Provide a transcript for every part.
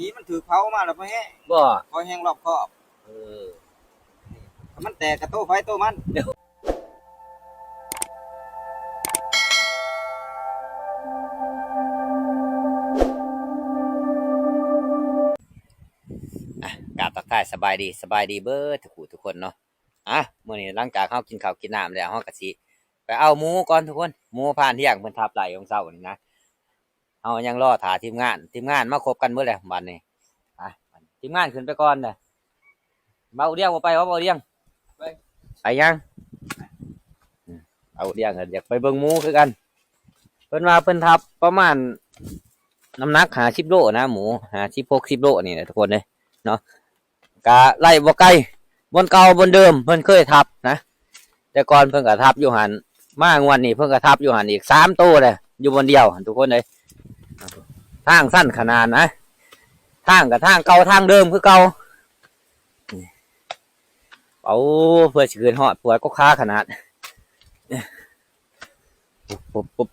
ຫີນມັນຖືກເຜົາມາແລ້ວບໍ່ແຫ້ງ ບໍ່ ບໍ່ແຫ້ງລອບຄອບ. ເອີ ຖ້າມັນແຕກກະໂຕໃຜໂຕມັນ. ອ່ະ ກາບທັກທາຍສະບາຍດີ ສະບາຍດີເບິດທຸກຜູ້ທຸກຄົນເນາະ. ອ່ະ ມື້ນີ້ຫຼັງຈາກເຮົາກິນເຂົ້າກິນນ້ຳແລ້ວ ເຮົາກະຊິໄປເອົາໝູກ່ອນທຸກຄົນ. ໝູຜ່ານທ່ຽງເພິ່ນທັບໄລ່ຂອງເຊົ້ານີ້ນະ. ເຮົາຍັງລໍຖ້າທີມງານ ທີມງານມາຄົບກັນເບິດແລ້ວບາດນີ້. ໄປ ທີມງານຂຶ້ນໄປກ່ອນເດີ້. ເບົາດຽງບໍ່ໄປບໍ່ ເບົາດຽງ? ໄປ ໄປຫຍັງ? ອືມ ເບົາດຽງກໍຢາກໄປເບິ່ງໝູຄືກັນ. ເພິ່ນວ່າເພິ່ນທັບປະມານນ້ຳໜັກຫ້າສິບໂລນະ ໝູຫ້າສິບ ຫົກສິບໂລນີ້ແຫຼະທຸກຄົນເອີຍເນາະ. ກະໄລ່ບໍ່ໄກ ບ່ອນເກົ່າບ່ອນເດີມເພິ່ນເຄີຍທັບນະ. ແຕ່ກ່ອນເພິ່ນກະທັບຢູ່ຫັ້ນ ມາງວດນີ້ເພິ່ນກະທັບຢູ່ຫັ້ນອີກສາມໂຕແຫຼະ ຢູ່ບ່ອນດຽວຫັ້ນທຸກຄົນເອີຍ. ທາງຊັນຂະໜາດນະ ທາງກະທາງເກົ່າທາງເດີມຄືເກົ່າ. ເອົາ ເພື່ອຊິຂຶ້ນຮອດ ປວດກໍຂາຂະໜາດ. ປຸບ ປຸບ ປຸບ.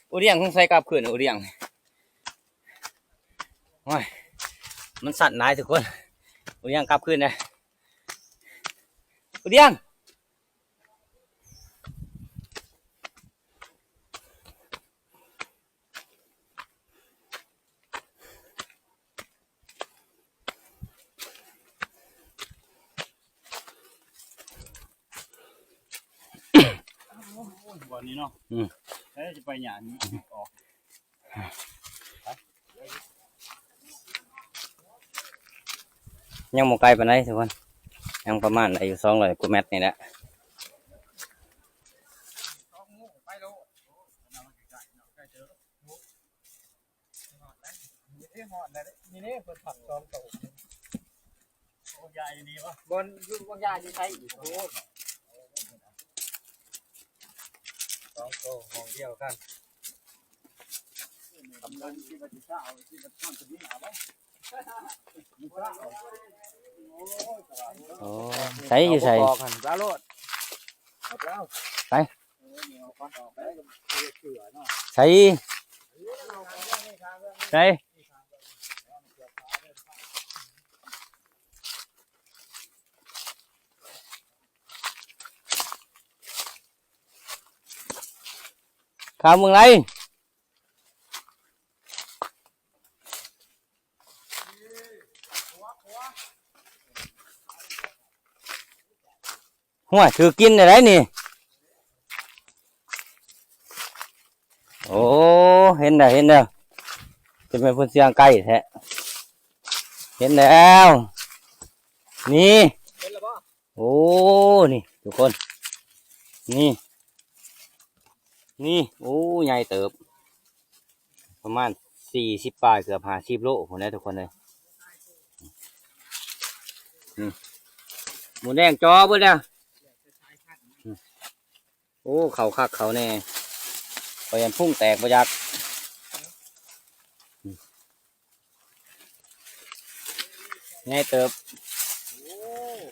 ໂອດຽງສົງໄສກັບຄືນ ໂອດຽງ. ໂອ້ຍ ມັນສັ່ນຫຼາຍທຸກຄົນ. ໂອດຽງກັບຄືນເດີ້ ໂອດຽງ. ບ່ອນນີ້ເນາະ ອືມ ແລ້ວຈະໄປຫຍັງອອກ ຍັງບໍ່ໄກປານໃດທຸກຄົນ ຍັງປະມານໄດ້ຢູ່ສອງຮ້ອຍກວ່າແມັດນີ້ແຫຼະ. ໄປໂລດ ໄປເດີ. ນີ້ເດ້ ຮອດແລ້ວເດ້ ນີ້ເດ້ ເພິ່ນພັກສອງໂຕ. ໂອ້ ໃຫຍ່ດີວະ ບ່ອນຢູ່ ບ່ອນໃຫຍ່ຢູ່ໃສອີກ? ໂອ້ ສອງໂຕຫ້ອງດຽວກັນ. ໂອ້ ໃສ ຢູ່ໃສ? ບອກຫັ້ນ ປາໂລດ ເອົາໄປເອົາ ໄປ. ໃສ່ ໃສ່ ຂ້າວເມືອງໄລ. ຫ້ວຍ ຖືກກິນໄດ້ນີ້. ໂອ້ ເຫັນແລ້ວ ເຫັນແລ້ວ ຈະແມ່ນເພິ່ນສຽງໄກແທ້. ເຫັນແລ້ວ ນີ້ ເຫັນແລ້ວບໍ່? ໂອ້ ນີ້ທຸກຄົນ ນີ້ ນີ້ ໂອ້ ໃຫຍ່ເຕີບ ປະມານສີ່ສິບປາຍ ເກືອບຫ້າສິບໂລພຸ້ນແຫຼະທຸກຄົນເອີຍ. ນີ້ ໝູແດງຈໍເບິດແລ້ວ. ໂອ້ ເຂົ້າຄັກເຂົ້າແນ່ ຂ້ອຍຢ້ານພຸງແຕກບໍ່ຈັກ. ໃຫຍ່ເຕີບ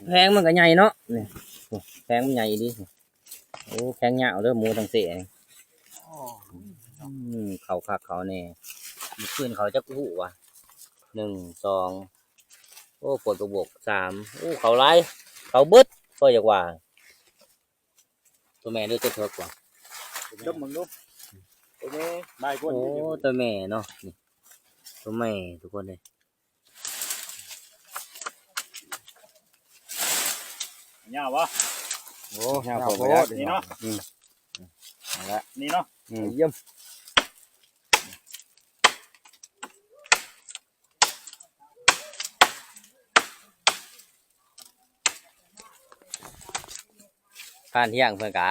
ແພງມັນກໍໃຫຍ່ເນາະ ນີ້ ແພງມັນໃຫຍ່ອີ່ຫຼີ. ໂອ້ ແຂງຍາວເດີ ໝູທັງເສນີ້. ອືມ ເຂົ້າຄັກເຂົ້າແນ່ ມື້ຄືນເຂົ້າຈັກຮູ້ວ່າ ໜຶ່ງ ສອງ ໂອ້ ປວດກະບວກ ສາມ ໂອ້ ເຂົ້າຫຼາຍ ເຂົ້າເບິດ ກໍຢາກວ່າ. ຕົວແມ່ຫຼືຕົວເຖິກວະ? ດົມເບິ່ງດູ ຕົວແມ່ ບາຍກວ່າ. ໂອ້ ຕົວແມ່ເນາະ ນີ້ ຕົວແມ່ທຸກຄົນເອີຍ. ຍາວວະ? ໂອ້ ຍາວໂພດ ນີ້ເນາະ ອືມ ນັ້ນແຫຼະ ນີ້ເນາະ ອືມ ຢ້ຽມ. ຜ່ານທ່ຽງເພິ່ນກະ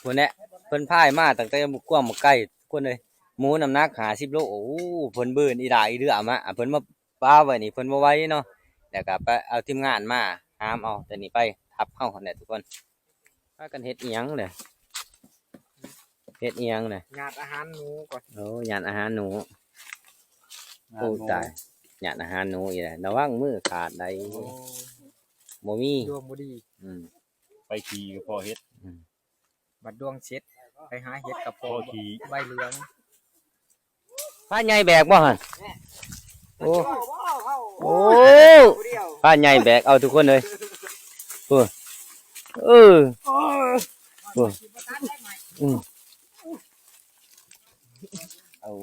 ພຸ້ນແຫຼະ ເພິ່ນພາຍມາຕັ້ງແຕ່ກວ້າງບໍ່ໄກ ຄົນເອີຍ ໝູນ້ຳໜັກຫ້າສິບໂລ. ໂອ້ ເພິ່ນບືນອີ່ຫຼ້າອີເຫຼືອມາ ເພິ່ນມາປະໄວ້ນີ້ ເພິ່ນບໍ່ໄຫວເນາະ ແລ້ວກໍໄປເອົາທີມງານມາຫາມເອົາ ແຕ່ນີ້ໄປທັບເຮົາຫັ້ນແຫຼະທຸກຄົນ. ພາກັນເຮັດອີ່ຫຍັງເດ? ເຮັດອີ່ຫຍັງນະ? ຫຍາດອາຫານໜູກ່ອນ. ໂອ້ ຫຍາດອາຫານໜູ. ໂອ້ ຕາຍ ຫຍາດອາຫານໜູອີກແລ້ວ ລະວັງມືຂາດໄດ໋. ໂອ້ ບໍ່ມີ ດວງບໍ່ດີ. ອືມ ໄປຂີ່ກໍພໍເຮັດ. ອືມ ບັດດວງເສັດ ໄປຫາເຫັດກໍພໍ ພໍຂີ່ ໃບເຫຼືອງ. ພານໃຫຍ່ແບກບໍ່ຫັ້ນ? ໂອ້ ໂອ້ ພານໃຫຍ່ແບກເອົາທຸກຄົນເອີຍ. ໂອ້ ເອີ ໂອ້ ອືມ ໂອ້ຍ ໂ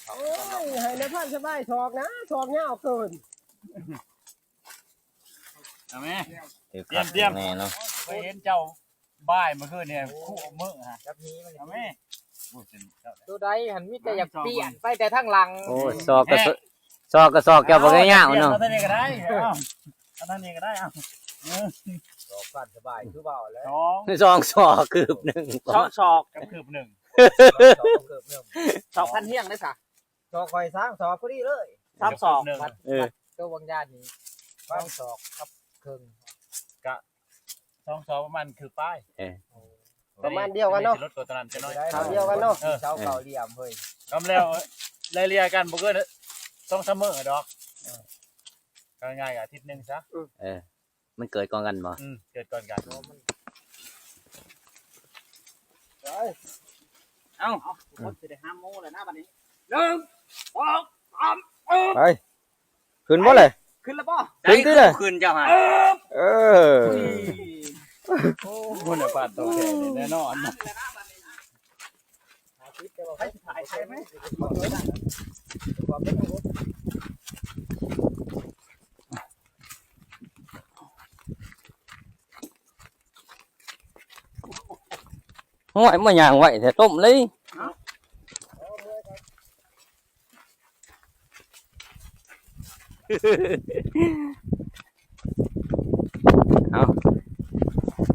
ອ້ຍ ໃຫ້ນາຍພານສະບາຍຖອກນະ ຖອກຍາວເກີນ. ເອົາແມ່. ຖືກຄັກ ຕຽມໆ ແນ່ເນາະ. ຂ້ອຍເຫັນເຈົ້າບ່າຍມື້ຄືນນີ້ ຄູ່ເມືອຮະ ຈັບໜີມັນ. ເອົາແມ່. ໂອ້ຍ ເປັນເຈົ້າ ໂຕໃດຫັ້ນ ມີແຕ່ຢາກປ່ຽນໄປແຕ່ທາງຫຼັງ. ໂອ້ຍ ຊອກກະ ແຮະ ຊອກກະຊອກ ເຈົ້າບໍ່ໄດ້ຍາວເນາະ. ເອົາທາງນີ້ກໍໄດ້ ເອົາ ເອົາທາງນີ້ກໍໄດ້ ເອົາ. ເອີ ສອກສັ້ນສະບາຍ ຄືເວົ້າແລ້ວ ສອງ ສອງຊອກຄືບໜຶ່ງ ສອງຊອກກັບຄືບໜຶ່ງ ສອງຊອກກັບຄືບໜຶ່ງ. ສອກພັນຮຽງໄດ້ຊະ. ສອກຂ້ອຍສາມສອກພໍດີເລີຍ ສາມສອກ. ເອີ ໂຕບາງຢ່າງນີ້ສອງສອກກັບເຄິ່ງ ກະສອງສອກປະມານຄືບປາຍ. ເອີ ປະມານດຽວກັນເນາະ ລົດກວ່າຕົວນັ້ນຈັກໜ້ອຍ ເທົ່າດຽວກັນເນາະ. ເອີ ເສົາເກົ້າຫຼ່ຽມເຮີ້ຍ ລວມແລ້ວໄລ່ເລ່ຍກັນບໍ່ເກີນສອງສາມມື້ດອກ. ເອີ ເອົາງ່າຍໆ ອາທິດໜຶ່ງຊະ. ເອີ ມັນເກີດກ່ອນກັນບໍ່? ອືມ ເກີດກ່ອນກັນ. ເອົາ ເອົາ ທຸກຄົນຊິໄດ້ຫາໝູແລ້ວນະບັດນີ້. ໜຶ່ງ ສອງ ສາມ ເອີ ໄປ ຂຶ້ນບໍ່ເລີຍ? ຂຶ້ນແລ້ວບໍ່? ຂຶ້ນຕິເລີຍ? ຂຶ້ນເຈົ້າຫັ້ນ. ເອີ ໂອ້ ຄຸນນະພາບຕ້ອງແທ້ແນ່ນອນ. ໂອ້ຍ ມາຍ່າງໄວແທ້ ລົ້ມເລີຍ. ເອົາ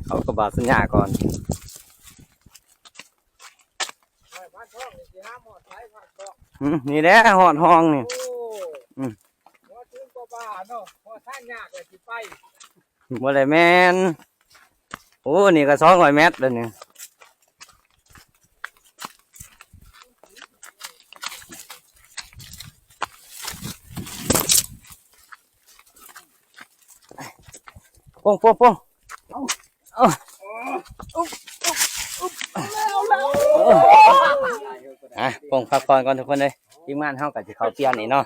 ເອົາກະບະສັນຍາກ່ອນ. ຫືມ ນີ້ແຫຼະຮອດຮ່ອງນີ້. ໂອ້ ອືມ ຫົວສູງກວ່າບ້ານເນາະ ເພາະທາງຍາກແຫຼະຊິໄປ. ບໍ່ໄດ້ແມ່ນ. ໂອ້ ນີ້ກໍສອງຮ້ອຍແມັດແລ້ວນີ້. ໂປ່ງ ໂປ່ງ ໂປ່ງ. ອ່ະ ໂປ່ງ ພັກຜ່ອນກ່ອນທຸກຄົນເອີຍ. ທີມງານເຮົາກໍຊິເຂົ້າປ່ຽນອີກເນາະ.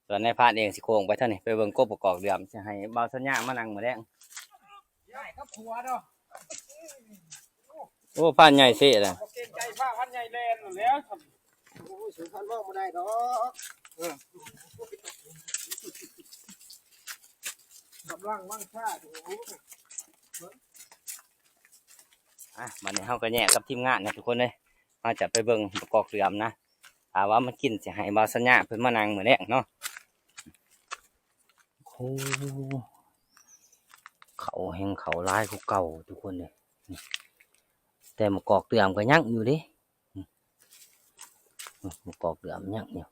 ສ່ວນນາຍພານເອງຊິໂຄ້ງໄປທາງນີ້ ໄປເບິ່ງກົບປະກອບເຫຼືອມ ຊິໃຫ້ບ່າວສັນຍາມານັ່ງມື້ແລງ. ໂອ້ ພານໃຫຍ່ເຊະລະ ບໍ່ເກງໃຈພານໃຫຍ່ແລ່ນນັ້ນແຫຼ້ວ. ໂອ້ຍ ສູນພັນເວົ້າບໍ່ໄດ້ດອກ. ເອີ ກຳລັງວັງຊາ. ໂອ້ ອ່ະ ບັດນີ້ເຮົາກໍແຍກກັບທີມງານນະທຸກຄົນເອີຍ. ເຮົາຈະໄປເບິ່ງປະກອບເຫຼືອມນະ ຖ້າວ່າມັນກິນຊິໃຫ້ບ່າວສັນຍາເພິ່ນມານັ່ງມື້ແລງເນາະ. ໂອ້ ເຂົ້າແຮ່ງເຂົ້າຫຼາຍກວ່າເກົ່າທຸກຄົນເອີຍ. ແຕ່ມະກອກເດືອມກໍຍັງຢູ່ເດ້ ມະກອກເດືອມຍັງຢູ່.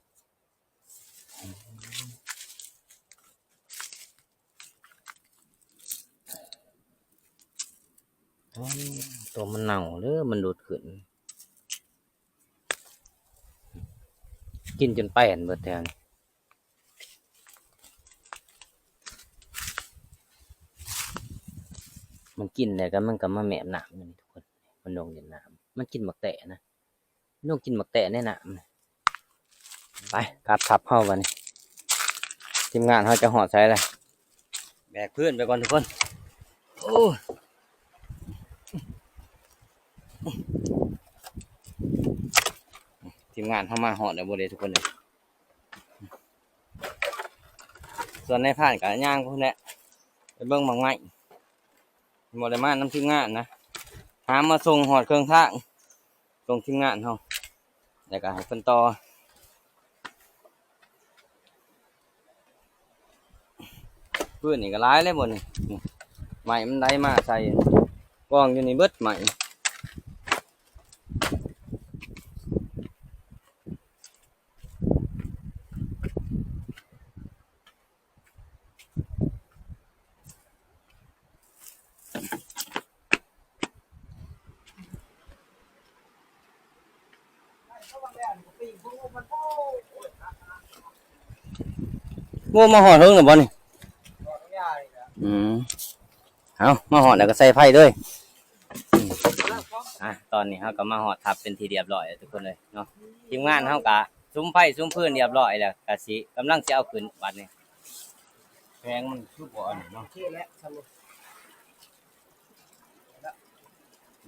ໂອ້ ຕົວມັນເນົ່າເດີ ມັນຫຼຸດຂຶ້ນ ກິນຈົນແປ້ນເບິດແຖວນີ້. ມັນກິນແລ້ວກໍ ມັນກໍມາແມບນ້ຳຢູ່ນີ້ທຸກຄົນ ມັນລົງຫຼິ້ນນ້ຳ ມັນກິນໝາກແຕະນະ. ລົງກິນໝາກແຕະໃນນ້ຳ. ໄປ ກັບທັບເຮົາບັດນີ້ ທີມງານເຮົາຈະຮອດໃສລະ? ແບກພື້ນໄປກ່ອນທຸກຄົນ. ໂອ້ ທີມງານເຮົາມາຮອດແລ້ວບໍ່ເດທຸກຄົນເອີຍ. ສ່ວນນາຍພານກໍຍ່າງພຸ້ນແຫຼະ ໄປເບິ່ງໝາກໄມ້. ບໍ່ໄດ້ມານຳທີມງານນະ ຫາມາສົ່ງຮອດເຄິ່ງທາງ ສົ່ງທີມງານເຮົາ ແລ້ວກໍໃຫ້ເພິ່ນຕໍ່. ພື້ນນີ້ກໍຫຼາຍເລີຍບໍ່ນີ້ ນີ້ ໄມ້ມັນໄຫຼມາໃສ່ ກອງຢູ່ນີ້ເບິດໄມ້. ໂອ້ ມາຮອດເຖິງແລ້ວບໍ່ນີ້? ອືມ ເອົາ ມາຮອດແລ້ວກໍໃສ່ໄຟເລີຍ. ອືມ ອ່ະ ຕອນນີ້ເຮົາກໍມາຮອດທັບເປັນທີ່ຮຽບຮ້ອຍແລ້ວທຸກຄົນເອີຍເນາະ. ທີມງານເຮົາກະສຸມໄຟສຸມຟືນຮຽບຮ້ອຍແລ້ວ ກະຊິ ກຳລັງຊິເອົາຂຶ້ນບັດນີ້. ແພງມັນຄືບໍ່ອັນນັ້ນເນາະ ໂອເຄແລ້ວ ຊ່ຳນີ້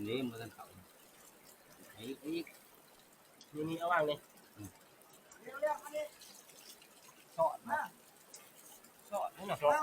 ນີ້ບໍ່ທັນເຂົ້າ ອີກ ອີກ ນີ້ ນີ້ ເອົາວາງນີ້ ອືມ ສອດມາ ສອດນີ້ນະ ສອດ.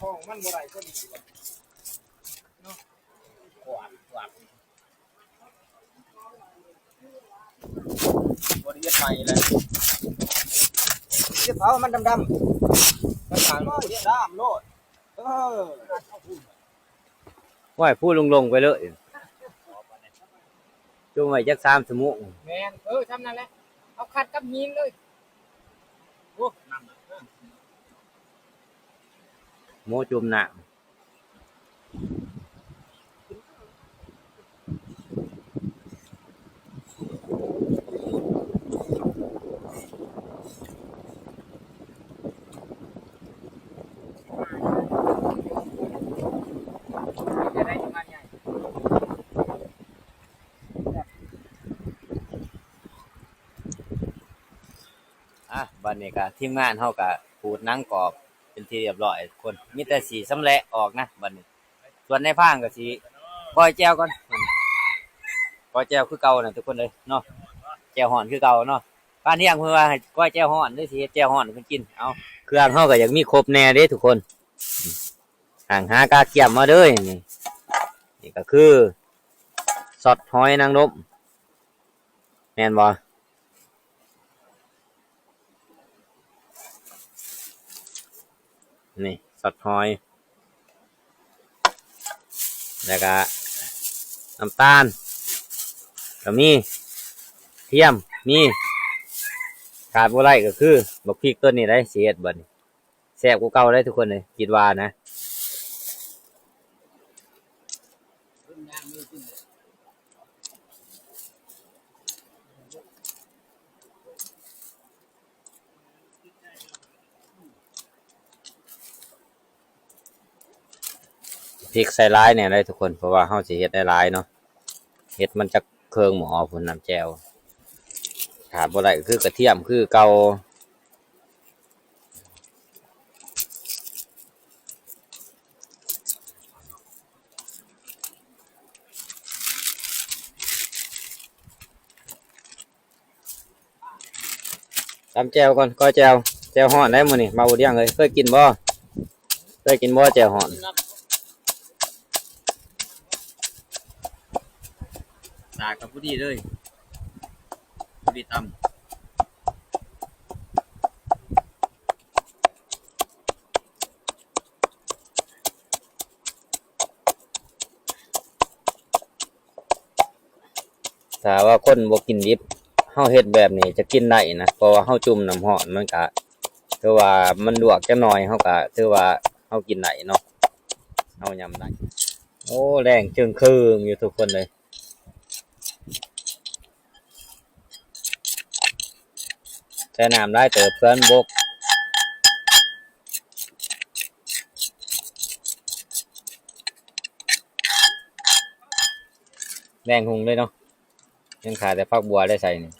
ຫ້ອງມັນບໍ່ໄດ້ພໍດີເນາະ ກວາດ ກວາດ ບໍ່ໄດ້ເຮັດໃໝ່ເລີຍ ເກັບເອົາມັນດຳໆ ໄປທາງດຳໂລດ ເອີ ໂອ້ຍ ພູລົງໆໄປເລີຍ ຈຸ່ມໄວ້ຈັກສາມຊົ່ວໂມງ ແມ່ນ ເອີ ຊ່ຳນັ້ນແຫຼະ ເອົາຂັດກັບຫີນເລີຍ ໂອ້ ໂມຈຸ່ມນ້ຳ. ອ່ະ ບັດນີ້ກະທີມງານເຮົາກະຂູດໜັງກອບເປັນທີ່ຮຽບຮ້ອຍທຸກຄົນ ມີແຕ່ຊິຊຳແຫຼະອອກນະບັດນີ້. ສ່ວນນາຍພານກໍຊິກ້ອຍແຈ່ວກ່ອນ ກ້ອຍແຈ່ວຄືເກົ່ານະທຸກຄົນເອີຍເນາະ ແຈ່ວຮ້ອນຄືເກົ່າເນາະ. ພານຮຽງເພິ່ນວ່າໃຫ້ກ້ອຍແຈ່ວຮ້ອນເດີ ຊິເຮັດແຈ່ວຮ້ອນໃຫ້ເພິ່ນກິນ. ເອົາ ເຄື່ອງເຮົາກໍຢາກມີຄົບແດ່ເດ້ທຸກຄົນ ຫາກາກຽມມາເດີ. ນີ້ ນີ້ກໍຄືຊັອດຫອຍນາງລົມ ແມ່ນບໍ່? ນີ້ ຊັອດຫອຍ ແລ້ວກະນ້ຳຕານກໍມີ ທຽມມີ ຂາດບໍ່ໄດ້ກໍຄືບັກພິກຕົ້ນນີ້ໄດ໋ ຊິເຮັດບັດນີ້ ແຊບກວ່າເກົ່າເດ້ທຸກຄົນເອີຍ ຄິດວ່ານະ. ພິກໃສ່ຫຼາຍແດ່ເດີທຸກຄົນ ເພາະວ່າເຮົາຊິເຮັດໄດ້ຫຼາຍເນາະ. ເຮັດມັນຈັກເຄິ່ງໝໍ້ພຸ້ນ ນ້ຳແຈ່ວ. ຂາດບໍ່ໄດ້ກໍຄືກະທຽມຄືເກົ່າ. ຕຳແຈ່ວກ່ອນ ກ້ອຍແຈ່ວ ແຈ່ວຮ້ອນໄດ໋ມື້ນີ້ ບ່າວບຸດດຽງເອີຍ ເຄີຍກິນບໍ່? ເຄີຍກິນບໍ່ແຈ່ວຮ້ອນ? ສາກກໍພໍດີເລີຍ ພໍດີຕຳ. ຖ້າວ່າຄົນບໍ່ກິນດິບ ເຮົາເຮັດແບບນີ້ຈະກິນໄດ້ນະ ເພາະວ່າເຮົາຈຸ່ມນ້ຳຮ້ອນ ມັນກະຖືວ່າມັນລວກຈັກໜ່ອຍ ເຮົາກະຖືວ່າເຮົາກິນໄດ້ເນາະ ເຮົາຫຍ້ຳໄດ້. ໂອ້ ແດງເຈີງເຄີງຢູ່ທຸກຄົນເອີຍ. ແຕ່ນ້ຳຫຼາຍເຕີບ ເພື່ອມັນບົກ. ແດງຮຸ່ງເລີຍເນາະ. ຍັງຂາດແຕ່ຜັກບົ່ວໄດ້ໃສ່ນີ້.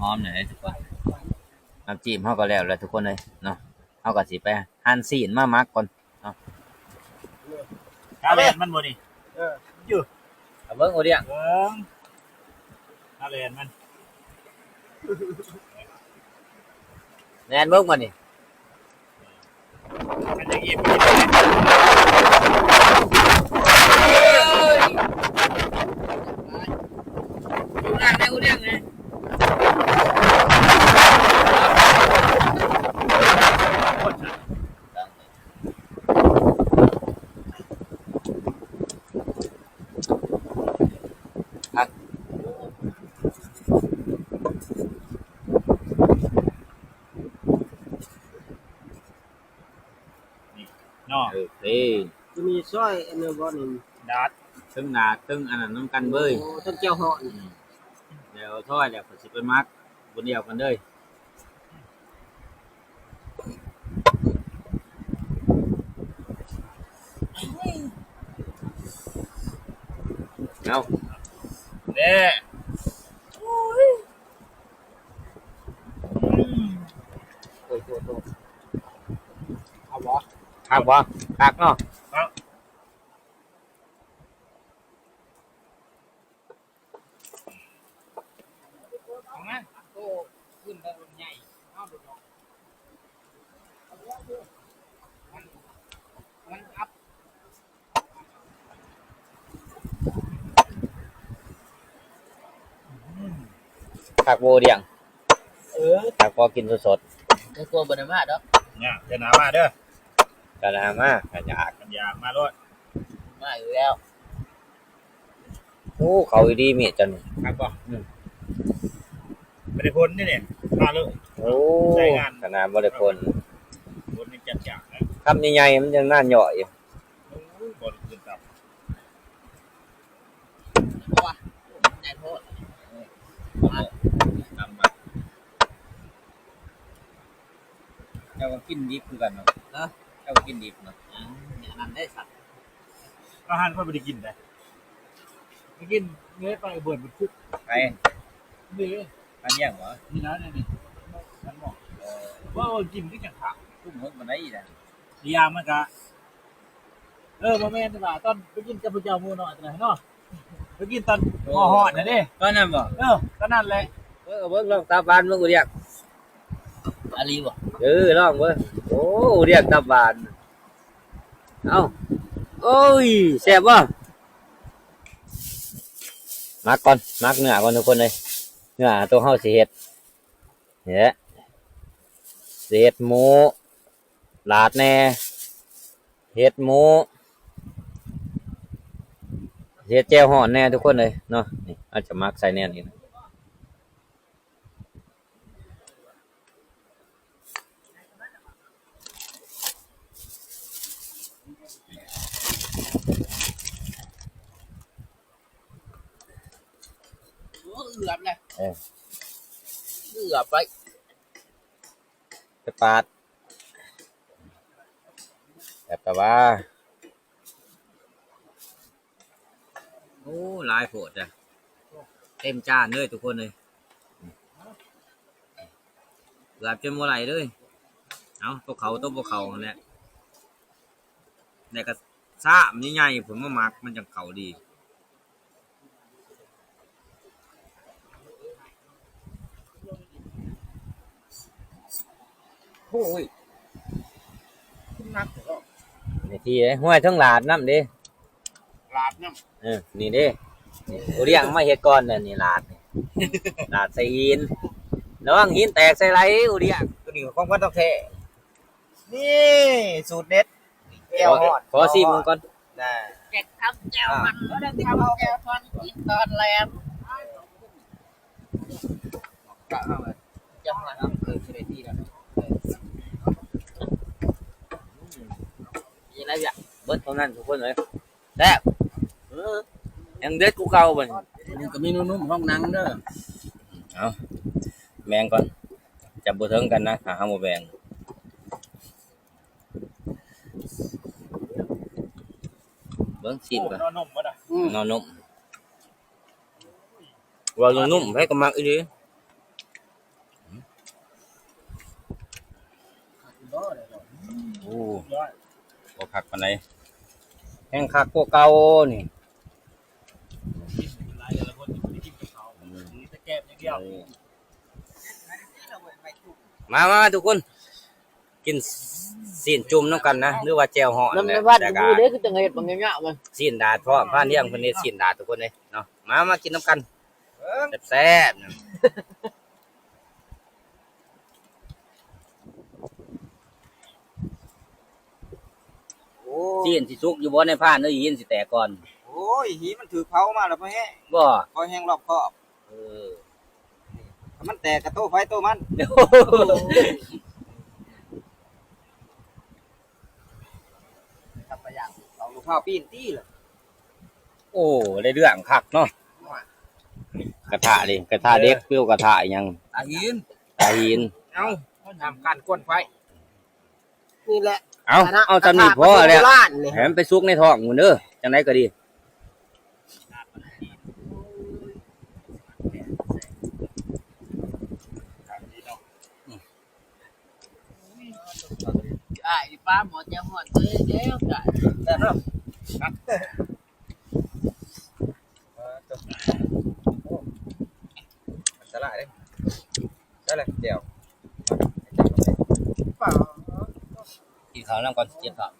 ຫອມແຫຼະທຸກຄົນ. ນ້ຳຈິ້ມເຮົາກໍແລ້ວແຫຼະທຸກຄົນເອີຍເນາະ. ເຮົາກໍຊິໄປຫັ່ນຊີ້ນມາໝັກກ່ອນເນາະ. ກາແລ່ນມັນບໍ່ນີ້? ເອີ ຢູ່ ເອົາເບິ່ງໂອດຽງ ເບິ່ງ ກາແລ່ນມັນ ແລ່ນເບິ່ງບັດນີ້. ມັນຈະອີບ ຢູ່ລ່າງແນວເລື່ອງນະ. ນີ້ເນາະ ໂອເຄ ຈະມີຊອຍອັນນັ້ນບໍ່ນີ້ ດາດ ເທິງດາດ ເທິງອັນນັ້ນນຳກັນເວີຍ. ໂອ້ ເທິງແຈ່ວຮ້ອນ. ອືມ ແລ້ວຊອຍແລ້ວກໍຊິໄປໝັກບ່ອນດຽວກັນເລີຍ. ເອົາ ແດ່ ໂອ້ຍ ໂອ້ຍ ໂອ້ຍ ເອົາບໍ່? ຄັກບໍ່? ຄັກເນາະ. ຄັກ. ເອົາມາ ໂຕຂຶ້ນໄປໃຫຍ່ ເອົາໂດດອອກ ມັນ ມັນອັບ ຄັກບໍ່ດຽງ? ເອີ ຄັກບໍ່ ກິນສົດໆ ແຕ່ກົວບໍ່ໄດ້ມາດອກ. ຍາກ ເທື່ອໜ້າມາເດີ ເທື່ອໜ້າມາ ຄັນຢາກ ຄັນຢາກມາໂລດ ມາຢູ່ແລ້ວ. ໂອ້ ເຂົ້າອີ່ດີມີດເຈົ້ານີ້ ຄັກບໍ່? ອືມ ບໍ່ໄດ້ພົ່ນນີ້ນີ້ ມາເລີຍ. ໂອ້ ໃຊ້ງານ ຂະໜາດບໍ່ໄດ້ພົ່ນ ພົ່ນຍັງຈັດຢາກນະ ຄຳໃຫຍ່ໆ ມັນຍັງນານຍ່ອຍຢູ່. ໂອ້ຍ ບໍ່ໄດ້ກິນຕັບ ບໍ່ວ່າ ໃຫຍ່ໂພດ ມາ ຕຳມາ. ເຈົ້າກໍກິນດິບຄືກັນເນາະ? ຮະ? ເຈົ້າກໍກິນດິບເນາະ? ອືມ ອັນນັ້ນໄດ້ສັດ ອາຫານຂ້ອຍບໍ່ໄດ້ກິນເດ້ ໄປກິນເລີຍ ໄປເບິດເບິດຄຸກ ໃຜ? ນີ້ ອັນຫຍັງວະ? ນີ້ນະ ນີ້ ນີ້ ມັນບອກ ເອີ ວ່າກິນຄືຈັງຂາດ ທຸ່ມເຫິງປານໃດນະ ອີກຢ່າງມັນກະ ເອີ ບໍ່ແມ່ນວ່າຕອນໄປກິນກັບຜູ້ເຈົ້າໝູ່ນ້ອຍຕອນນັ້ນເນາະ ໄປກິນຕອນ ໂອ້ ຮອດນະເດ້ ຕອນນັ້ນບໍ່? ເອີ ຕອນນັ້ນແຫຼະ ເອີ ເບິ່ງລອງຕັບຫວານເບິ່ງ ອຸດຽກ ອາລີບໍ່? ເອີ ລອງເບິ່ງ ໂອ້ ອຸດຽກຕັບຫວານ ເອົ້າ ໂອ້ຍ ແຊບບໍ່? ໝັກກ່ອນ ໝັກເນື້ອກ່ອນທຸກຄົນເອີຍ ເນື້ອໂຕເຮົາຊິເຮັດ ນີ້ແຫຼະ ຊິເຮັດໝູຫຼາດແດ່ ເຮັດໝູ ເຮັດແຈ່ວຮ້ອນແດ່ທຸກຄົນເອີຍເນາະ. ນີ້ ເຮົາຈະໝັກໃສ່ແນວນີ້ ໂອ້ ເກືອບແລ້ວ ເອີ ເກືອບໄປ ໄປປາດ ແຊບຕະຫວາ. ໂອ້ ຫຼາຍໂພດເດີ້ ເຕັມຈານເລີຍທຸກຄົນເອີຍ ເກືອບຈົນບໍ່ໄດ້ເລີຍ. ເອົາ ໂຕເຂົາໂຕບໍ່ເຂົ້າຫັ້ນແຫຼະ ແລ້ວກໍຊາມໃຫຍ່ໆ ເພິ່ນມາໝັກ ມັນຈັ່ງເຂົ້າດີ. ໂອ້ຍ ໜັກເນາະ ນີ້ທີ່ເດ້ ຫ້ວຍ ເທິງຫຼາດນຳເດ້ ຫຼາດນຳ ເອີ ນີ້ເດ້ ໂອລ້ຽງມາເຮັດກ່ອນເດ້ ນີ້ຫຼາດນີ້ ຫຼາດໃສ່ຫີນ ລະວັງຫີນແຕກໃສ່ໄຫຼ ໂອລ້ຽງ ໂຕນີ້ຂອງຂວັນທອງແທ້ ນີ້ສູດເດັດ ແຈ່ວຮ້ອນ ຂໍ ຂໍຊີມເບິ່ງກ່ອນ ນະ ເກັບຄຳແຈ່ວມັນ ເອົາ ເອົາແຈ່ວມັນກິນຕອນແລງ ເອົາ ເອົາ ເອົາ ເອົາ ເອົາ ເອົາ ເອີ ຊິໄດ້ທີ່ແລ້ວ ເອີ ມີອະໄລວະ ເບິດເທົ່ານັ້ນທຸກຄົນເອີຍ ແຊບ ເອີ ຍັງເດັດກວ່າເກົ່າບັດນີ້ ມັນກໍມີໜຸ່ມໆ ຫ້ອງໜັງເດີ. ເອົາ ແບ່ງກ່ອນ ຈະບໍ່ເຖິງກັນນະ ຖ້າເຮົາບໍ່ແບ່ງ. ເບິ່ງຊີ້ນກ່ອນ ໂອ້ ໜໍ່ໜຸ່ມບໍ່ດະ? ອືມ ໜໍ່ໜຸ່ມ ເວົ້າເລື່ອງໜຸ່ມ ໃຜກໍມັກອີ່ຫຼີ. ໂອ້ ບໍ່ຄັກປານໃດ ແຮ່ງຄັກກວ່າເກົ່ານີ້. ກິນຫຼາຍແຕ່ລະຄົນບໍ່ໄດ້ກິນກັບເຂົາ ອືມ ມີແຕ່ແກ້ມຢ່າງດຽວ. ໂອ້ ມາ ມາ ມາ ທຸກຄົນ ກິນຊີ້ນຈຸ່ມນຳກັນນະ ຫຼືວ່າແຈ່ວຮ້ອນ ນຳ ແຫຼະ ໃນວັດ ແລ້ວກະ ຢູ່ເດ້ ຄືຈັ່ງເຮັດບັກຍາວໆມັນ ຊີ້ນດາດພ້ອມ ພານທຽງເພິ່ນເຮັດຊີ້ນດາດ ທຸກຄົນເອີຍເນາະ. ມາ ມາກິນນຳກັນ ເອີ ແຊບໆ ໂອ້ ຊີ້ນຊິສຸກຢູ່ບໍ່ ນາຍພານເອີຍ? ຫີນຊິແຕກກ່ອນ. ໂອ້ຍ ຫີນມັນຖືກເຜົາມາແລ້ວ ພໍ່ແຮງ ບໍ່ ຂ້ອຍແຮ່ງລອບຄອບ. ເອີ ຖ້າມັນແຕກກະໂຕໃຜໂຕມັນ. ໂອ້ຍ ກັບປະຫຍັດ ເອົາລູກພ້າວປີ້ນຕີລະ. ໂອ້ ໄດ້ເລື່ອງຄັກເນາະ. ກະທະເດ້ ກະທະເຫຼັກ ຫຼືກະທະອີ່ຫຍັງ? ກະທະຫີນ ກະທະຫີນ. ເອົາ ນຳກັນກວນໄຟ. ນີ້ແຫຼະ ເອົາ ເອົາສ່ຳນີ້ພໍແລ້ວ ໃຫ້ມັນໄປສຸກໃນທ້ອງພຸ້ນເດີ ຈັ່ງໃດກໍດີ. ອ້າຍ ປາໝໍແຈ່ວຮ້ອນເດີ ແລ້ວກະ ແຊບເນາະ. ອັນຕະລາຍເດ້ ໃສ່ລະແຈ່ວ ກິນເຂົ້ານຳກ່ອນ ຊິເຈັບທ້ອງ.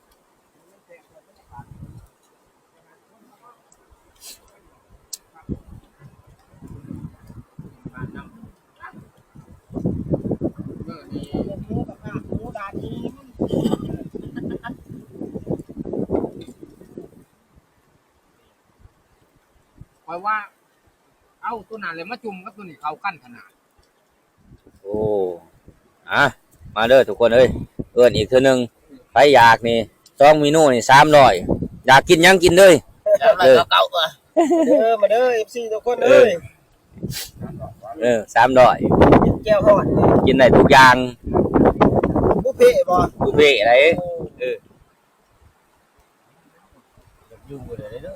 ຂ້ອຍວ່າ ເອົາໂຕນັ້ນແຫຼະມາຈຸ່ມກັບໂຕນີ້ ເຂົ້າກັນຂະໜາດ. ໂອ້ ອະ ມາເດີທຸກຄົນເອີຍ ເອີ້ນອີກເທື່ອໜຶ່ງ. ໃຜຢາກນີ້ ສອງເມນູນີ້ສາມຮ້ອຍ ຢາກກິນຫຍັງກິນເລີຍ. ສາມຮ້ອຍເກົ້າສິບ ເອີ ເດີ ມາເດີ ເອັຟຊີ ທຸກຄົນເອີຍ. ເອີ ສາມຮ້ອຍ ກິນແຈ່ວຮ້ອນ ກິນໄດ້ທຸກຢ່າງ. ບຸບເພບໍ່? ບຸບເພໄດ໋. ເອີ ຢູ່ບໍ່ໄດ້ເດີ.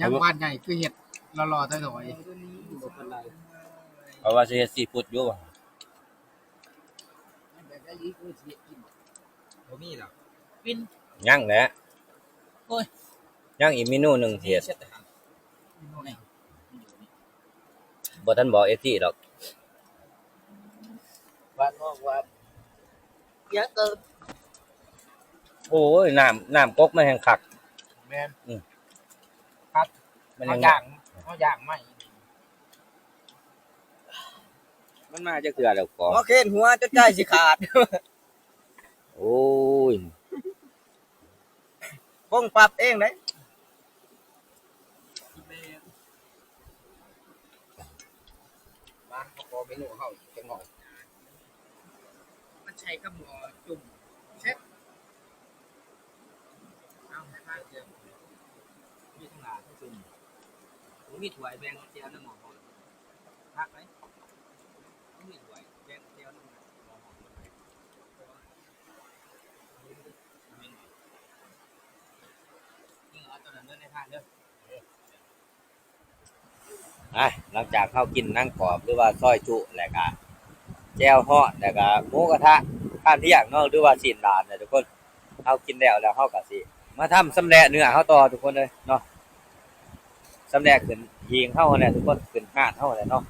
ຍັງບ້ານໃຫຍ່ຄືເຮັດຫຼໍ່ໆຖອຍໆ. ບໍ່ປານໃດ ເພາະວ່າຊິເຮັດຊີຟູດຢູ່. ບໍ່ມີລະ ຍັງແຫຼະ. ໂອ້ຍ ຍັງອີກເມນູໜຶ່ງທີ່ເຮັດ ບໍ່ທັນບອກເອັຟຊີດອກ. ຫວານອອກຫວານ ຍັງເຕີມ. ໂອ້ຍ ນ້ຳ ນ້ຳກົກມັນແຮ່ງຄັກ. ແມ່ນ ອືມ ຄັກ ມັນ ເຮົາ ຍ່າງ ເຮົາຍ່າງໄມ້ ມັນມາຈັກເທື່ອແລ້ວກໍ ເຮົາເຄນຫົວຈົນໃຈຊິຂາດ. ໂອ້ຍ ຄົງປັບເອງເດ້. ມາ ເຮົາຂໍເມນູເຮົາຈັກໜ້ອຍ ມັນໃສ່ກັບໝໍ້ຈຸ່ມແຊບ. ເອົາໃຫ້ພາເດີ ມີທັງຫຼາຍທັງຊຸມ ບໍ່ມີຖ້ວຍແບ່ງແຈ່ວນຳໝໍ້ ຄັກໄດ໋ ບໍ່ມີຖ້ວຍແບ່ງແຈ່ວນຳໝໍ້. ນີ້ເອົາຕົວນັ້ນເດີ ໃນທາງເດີ. ອ່ະ ຫຼັງຈາກເຮົາກິນໜັງກອບ ຫຼືວ່າຊອຍຈຸ ແລ້ວກະແຈ່ວຮ້ອນ ແລ້ວກະໝູກະທະ ທານທ່ຽງເນາະ ຫຼືວ່າຊີ້ນດາດນະທຸກຄົນ ເຮົາກິນແລ້ວ ແລ້ວເຮົາກະຊິມາທຳຊຳແຫຼະເນື້ອເຮົາຕໍ່ທຸກຄົນເອີຍເນາະ. ຊຳແຫຼະຂຶ້ນຫີງເຮົາຫັ້ນແຫຼະທຸກຄົນ ຂຶ້ນຮ້ານເຮົາຫັ້ນແຫຼະເນາະ.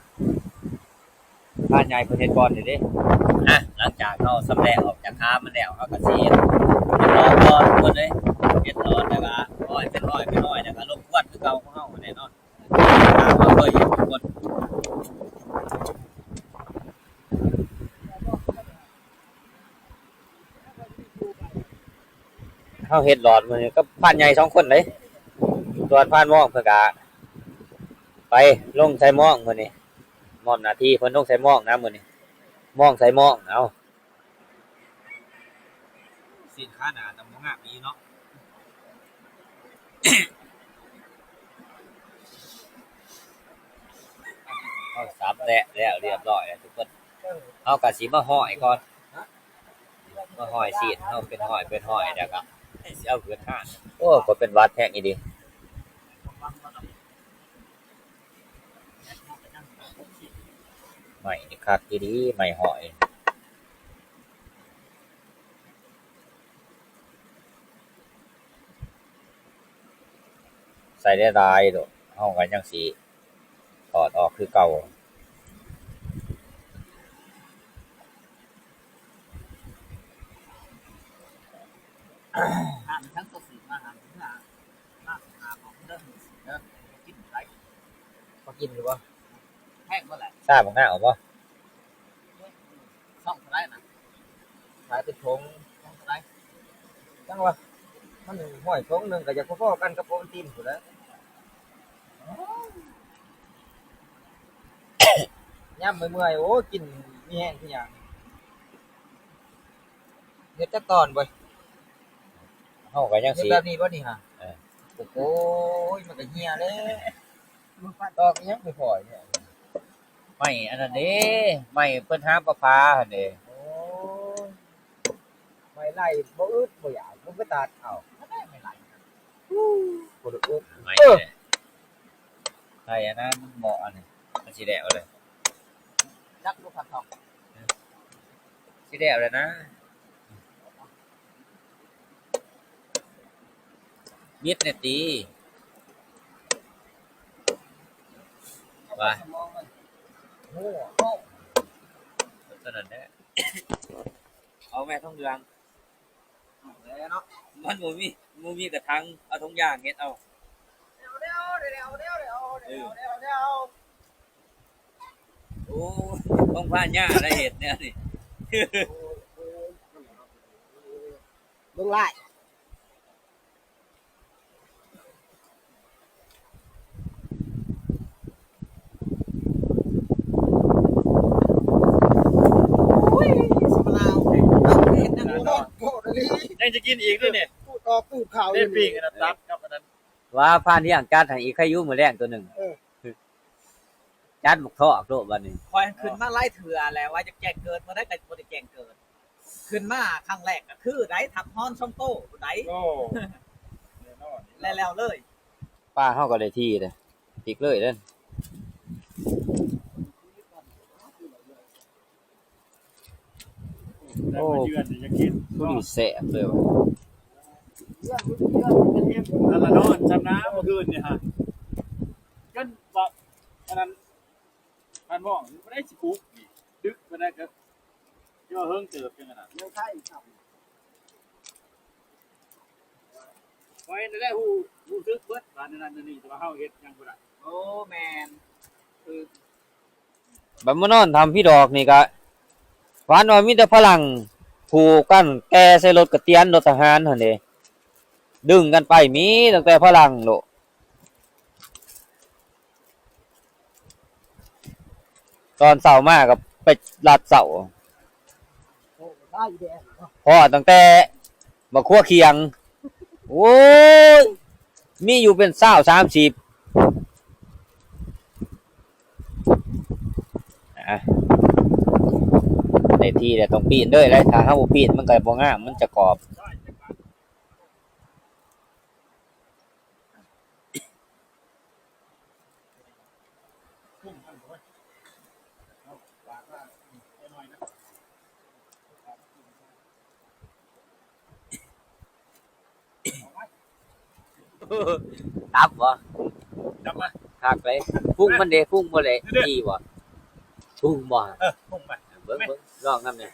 ພານໃຫຍ່ເພິ່ນເຮັດກ່ອນນີ້ເດ້. ອ່ະ ຫຼັງຈາກເຮົາຊຳແຫຼະອອກຈາກຄາມັນແລ້ວ ເຮົາກະຊິເຮັດ ເຮັດຫຼອດຕໍ່ທຸກຄົນເອີຍ ເຮັດຫຼອດແລ້ວກະຮ້ອຍເປັນຮ້ອຍເປັນຮ້ອຍ ແລ້ວກະລົບກວນຄືເກົ່າຂອງເຮົາຫັ້ນແຫຼະເນາະ ຕາມເຮົາເຄີຍເຮັດທຸກຄົນ. ເຮົາເຮັດຫຼອດມື້ນີ້ກັບພານໃຫຍ່ສອງຄົນເດ້ ສ່ວນພານມອງເພິ່ນກະໄປລົງໃສ່ມອງມື້ນີ້ ມອບໜ້າທີ່ເພິ່ນລົງໃສ່ມອງນະມື້ນີ້ ມອງໃສ່ມອງ. ເອົາ ຊີ້ນຂາໜ້າຕຳບໍ່ງາມດີເນາະ. ເຮົາສຳແລະແລ້ວຮຽບຮ້ອຍແລ້ວທຸກຄົນ ເຮົາກະຊິມາຮ້ອຍກ່ອນ ມາຮ້ອຍຊີ້ນເຮົາເປັນຮ້ອຍເປັນຮ້ອຍ ແລ້ວກະຊິເອົາຂຶ້ນຮ້ານ. ໂອ້ ຂ້ອຍເປັນຫວັດແຮງອີ່ຫຼີ. ໄມ້ນີ້ຄັກອີ່ຫຼີ ໄມ້ຮ້ອຍ ໃສ່ຫຼາຍໆໂລດ ເຮົາກະຍັງຊິຖອດອອກຄືເກົ່າ. ຮ້ານທັງຕົວສູງມາຫາ ມາຫາຂອງເດີ ເດີ ກິນໄດ້ ພໍກິນຢູ່ບໍ່? ແພງບໍ່ແຫຼະ? ຊາບັກນາວບໍ່? ຊ່ອງເທົ່າໃດນະ? ຂາຍເປັນຖົງ ຊ່ອງເທົ່າໃດ? ຈັ່ງວ່າ ມັນຮ້ອຍຖົງໜຶ່ງກະຢາກພໍໆກັນກັບໂອວັນຕິນພຸ້ນແຫຼະ. ຍາມເມື່ອຍໆ ໂອ້ ກິນມີແຮງຄືຫຍັງ. ເຮັດຈັກຕອນເວີຍ? ເຮົາກະຍັງຊິ ເຮັດແບບນີ້ບໍ່ນີ້ຫະ? ເອີ ໂອ້ຍ ມັນກະເຫ່ຍແລ້ວ ຕອກອີ່ຫຍັງຄ່ອຍໆນີ້? ໄມ້ອັນນັ້ນເດ້ ໄມ້ເພິ່ນຫາປາຝາຫັ້ນເດ້. ໂອ້ຍ ໄມ້ໄລ່ບໍ່ອຶດບໍ່ຢາກ ບໍ່ໄປຕັດເອົາ ໄມ້ໄລ່ ບໍ່ໄດ້ອຶດ ໄມ້ ເອີ ໄມ້ອັນນັ້ນເບາະອັນນີ້ ມັນຊິແລ້ວເລີຍ ຈັກບໍ່ຄັນເຮົາ ຊິແລ້ວແລ້ວນະ. ມິດແນ່ຕິ ວ່າ ໂອ້ ເທົ່ານັ້ນແຫຼະ. ເອົາແມ່ ທອງເຫຼືອງ ເອົາແລ້ວເນາະ ມັນບໍ່ມີ ບໍ່ມີກະຖັງ ເອົາຖົງຢາງເຮັດເອົາ. ໂອ້ ຕ້ອງພາຍ່າລະເຮັດແນວນີ້ ເບິ່ງຫຼາຍ. ໂອ້ຍ ສະມະລາວ ເອົາເຮັດຫຍັງ ຍັງຈະກິນອີກນີ້ນີ້ ປູດອອກປູດເຂົ້າ ເດ້ ປີ້ງອັນນັ້ນ ຕັບກັບອັນນັ້ນ ວ່າພານລ້ຽງຈັດໃຫ້ອີກ ໃຄຢູ່ມື້ແລງໂຕໜຶ່ງ ເອີ ຈັດໝາກທອກໂລດບັດນີ້. ຂ້ອຍຂຶ້ນມາຫຼາຍເທື່ອແລ້ວ ວ່າຈະແຈ້ງເກີດ ມື້ໃດກະບໍ່ໄດ້ແຈ້ງເກີດ. ຂຶ້ນມາຄັ້ງແລກກະຄືໃດ ທັບຮອນສອງໂຕໃດ. ໂອ້ ແນ່ນອນ ແລ້ວເລີຍ ປາເຮົາກະໄດ້ທີ່ເດ້ ຕິກເລີຍເດ້. ໂອ້ ເຮືອນນີ້ຢາກກິນ ຜູ້ນີ້ແຊບເລີຍວ່າ ອັນລະນອນຊຳນາເມື່ອຄືນນີ້ຫະ ຈົນວ່າອັນນັ້ນ ພັນໝ້ອງບໍ່ໄດ້ຊິປຸກນີ້ ດຶກປານໃດກະ ເຈົ້າເຫິງເຕີບຈັ່ງນັ້ນ ຍັງໄຄຢູ່ຊ້ຳ ຂ້ອຍນີ້ແຫຼະຮູ້ ຮູ້ສຶກເບິດວ່າແນວນັ້ນແນວນີ້ ແຕ່ວ່າເຮົາເຮັດຫຍັງບໍ່ໄດ້. ໂອ້ ແມ່ນ ຄື ບັດມານອນຖ້ຳຜີດອກນີ້ກະ ຝັນວ່າມີແຕ່ຝຣັ່ງ ຜູກກັນແກ່ໃສ່ລົດກະຕຽນ ລົດທະຫານຫັ້ນເດ ດຶງກັນໄປ ມີຕັ້ງແຕ່ຝຣັ່ງໂລດ. ຕອນເຊົ້າມາກະໄປລັດເຊົ້າ ພໍ້ຕັ້ງແຕ່ບັກຂົວຂຽງ ໂອ້ຍ ມີຢູ່ເປັນຊາວ ສາມສິບ ອະ ໄດ້ທີ່ແລ້ວຕ້ອງປີ້ນເດີ ຖ້າເຮົາບໍ່ປີ້ນມັນກະບໍ່ງາມ ມັນຈະກອບ. ຕັບບໍ່? ຕັບມາ ຄັກເລີຍ. ຟຸ້ງມັນເດ ຟຸ້ງບໍ່ເລະ ດີບໍ່? ຟຸ້ງບໍ່? ເອີ ຟຸ້ງໄປ ເບິ່ງ ເບິ່ງ ລອງນຳແດ່.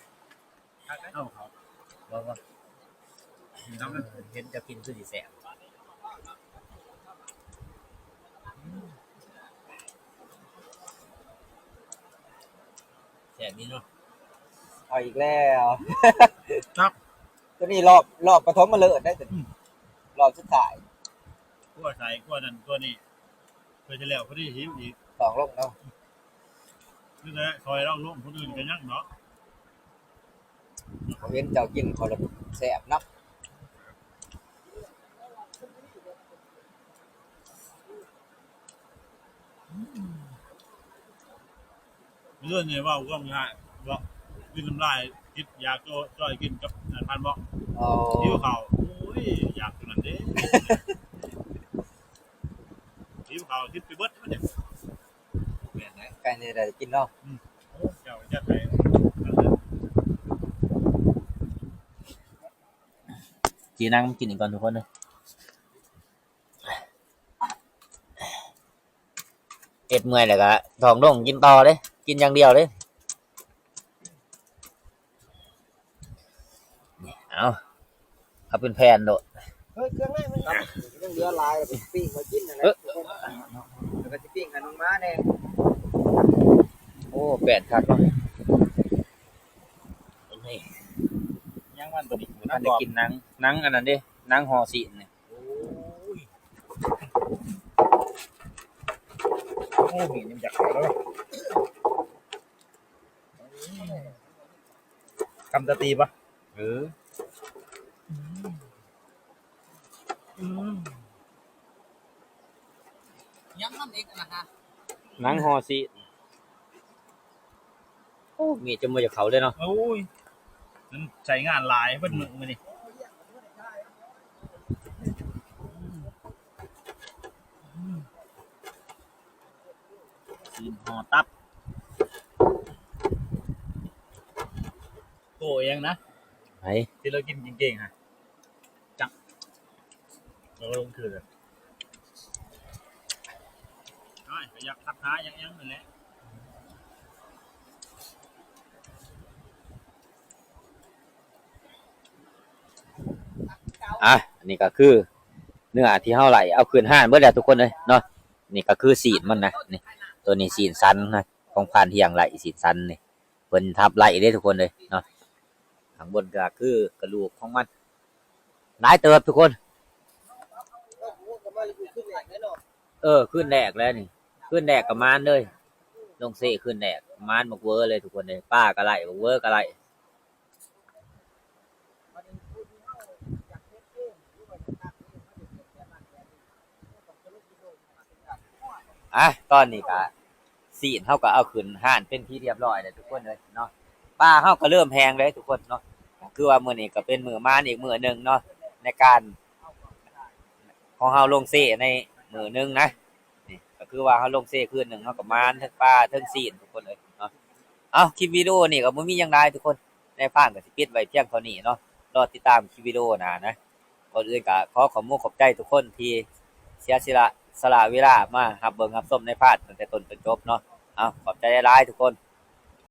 ເອົາເຂົ້າ ບໍ່ ບໍ່ ເຫັນເຈົ້າກິນຄືຊິແຊບ. ແຊບດີເນາະ. ເອົາອີກແລ້ວ ຄັບ ໂຕນີ້ລອບ ລອບປະຖົມມະເລີດໄດ໋ ໂຕນີ້ ອືມ ລອບສຸດທ້າຍ. ຂົ້ວໃສ່ ຂົ້ວນັ້ນ ຂົ້ວນີ້ ເພື່ອຈະແລ້ວພໍດີຫິວອີກ ສອງລົງເນາະ. ຄືແຫຼະ ຄອຍລອງລົງ ຄົນອື່ນກະຍັງເນາະ. ເຂົາເຫັນເຈົ້າກິນ ເຂົາລະແຊບເນາະ. ເລື່ອງນີ້ເວົ້າຄວາມງ່າຍເນາະ ກິນນ້ຳລາຍ ຄິດຢາກຈ່ອຍ ຈ່ອຍກິນກັບນາຍພັນເນາະ. ອໍ ຫິວເຂົ້າ ໂອ້ຍ ຢາກຕົວນັ້ນເດ້ ຫິວເຂົ້າ ຄິດໄປເບິດເລີຍ. ແມ່ນແຫຼະ ໃກ້ນີ້ໄດ້ກິນເນາະ. ອືມ ໂອ້ ເຈົ້າຈັດໃຫ້ ຈີນັງກິນອີກກ່ອນທຸກຄົນເດີ. ເຮັດເມື່ອຍແລ້ວກະທ້ອງໂລ່ງກິນຕໍ່ເດ້ ກິນຢ່າງດຽວເດ້. ເອົາ ເອົາເປັນແຜ່ນໂລດ. ເຮີ້ຍ ເຄື່ອງໃນມັນຍັງເຫຼືອຫຼາຍ ໄປປີ້ງມາກິນຫັ້ນແຫຼະ. ເອີ ແລ້ວກໍຊິປີ້ງໃຫ້ນ້ອງໝາແດ່. ໂອ້ ແປ້ນຄັກເນາະ. ນີ້ ຍັງມັນຕົວນີ້ ມັນໄດ້ກິນໜັງ ໜັງອັນນັ້ນເດ້ ໜັງຫໍ່ຊີ້ນນີ້. ໂອ້ຍ ໂອ້ ມີດຍັງຢາກເຂົ້າແລ້ວ. ກຳຕະຕີປະ? ເອີ ອືມ ອືມ ຍັງມັນອີກນະຮະ ໜັງຫໍ່ຊີ້ນ. ໂອ້ ມີດຈົນບໍ່ຢາກເຂົ້າເລີຍເນາະ. ໂອ້ຍ ມັນໃຊ້ງານຫຼາຍເບິດມື້ມື້ນີ້. ອືມ ຊີ້ນຫໍ່ຕັບ ໂກອີ່ຫຍັງນະ ໃຜ ທີ່ລາວກິນເກັ່ງໆຫັ້ນ ຈັກ ລາວລົງຄືນ ໂອ້ຍ ກໍຢາກທັກທາຍຫຍັງໆນັ້ນແຫຼະ. ອ່ະ ອັນນີ້ກໍຄືເນື້ອທີ່ເຮົາໄລ່ເອົາຂຶ້ນຮ້ານເບິດແລ້ວທຸກຄົນເອີຍເນາະ. ນີ້ກໍຄືຊີ້ນມັນນະ ນີ້ ຕົວນີ້ຊີ້ນສັນນະ ຂອງພານທ່ຽງໄລ່ຊີ້ນສັນນີ້ ເພິ່ນທັບໄລ່ເດ້ທຸກຄົນເອີຍເນາະ. ຂ້າງບົນກໍຄືກະດູກຂອງມັນ ຫຼາຍເຕີບທຸກຄົນ. ເອີ ຄືນແລກແລ້ວນີ້ ຄືນແລກກໍມານເລີຍ ລົງເຊຄືນແລກ ມານບັກເວີເລີຍທຸກຄົນເອີຍ. ປາກໍໄລ່ ບັກເວີກໍໄລ່. ອ່ະ ຕອນນີ້ກະຊີ້ນເຮົາກໍເອົາຂຶ້ນຮ້ານເປັນທີ່ຮຽບຮ້ອຍແລ້ວທຸກຄົນເອີຍເນາະ. ປາເຮົາກໍເລີ່ມແຫ້ງແລ້ວທຸກຄົນເນາະ. ກໍຄືວ່າມື້ນີ້ກໍເປັນມື້ມານອີກມື້ໜຶ່ງເນາະ ໃນການຂອງເຮົາລົງເຊໃນມື້ໜຶ່ງນະ. ນີ້ກໍຄືວ່າເຮົາລົງເຊຄືນໜຶ່ງ ເຮົາກໍມານທັງປາທັງຊີ້ນທຸກຄົນເອີຍເນາະ. ເອົ້າ ຄລິບວິດີໂອນີ້ກໍບໍ່ມີຫຍັງຫຼາຍທຸກຄົນ ນາຍພານກໍຊິປິດໄວ້ພຽງເທົ່ານີ້ເນາະ. ລໍຕິດຕາມຄລິບວິດີໂອໜ້ານະ. ກ່ອນອື່ນກໍຂໍຂອບມຸກຂອບໃຈທຸກຄົນທີ່ເສຍສະຫຼະ ສະຫຼະເວລາມາຮັບເບິ່ງຮັບຊົມນາຍພານຕັ້ງແຕ່ຕົ້ນຈົນຈົບເນາະ. ເອົາ ຂອບໃຈຫຼາຍໆທຸກຄົນ.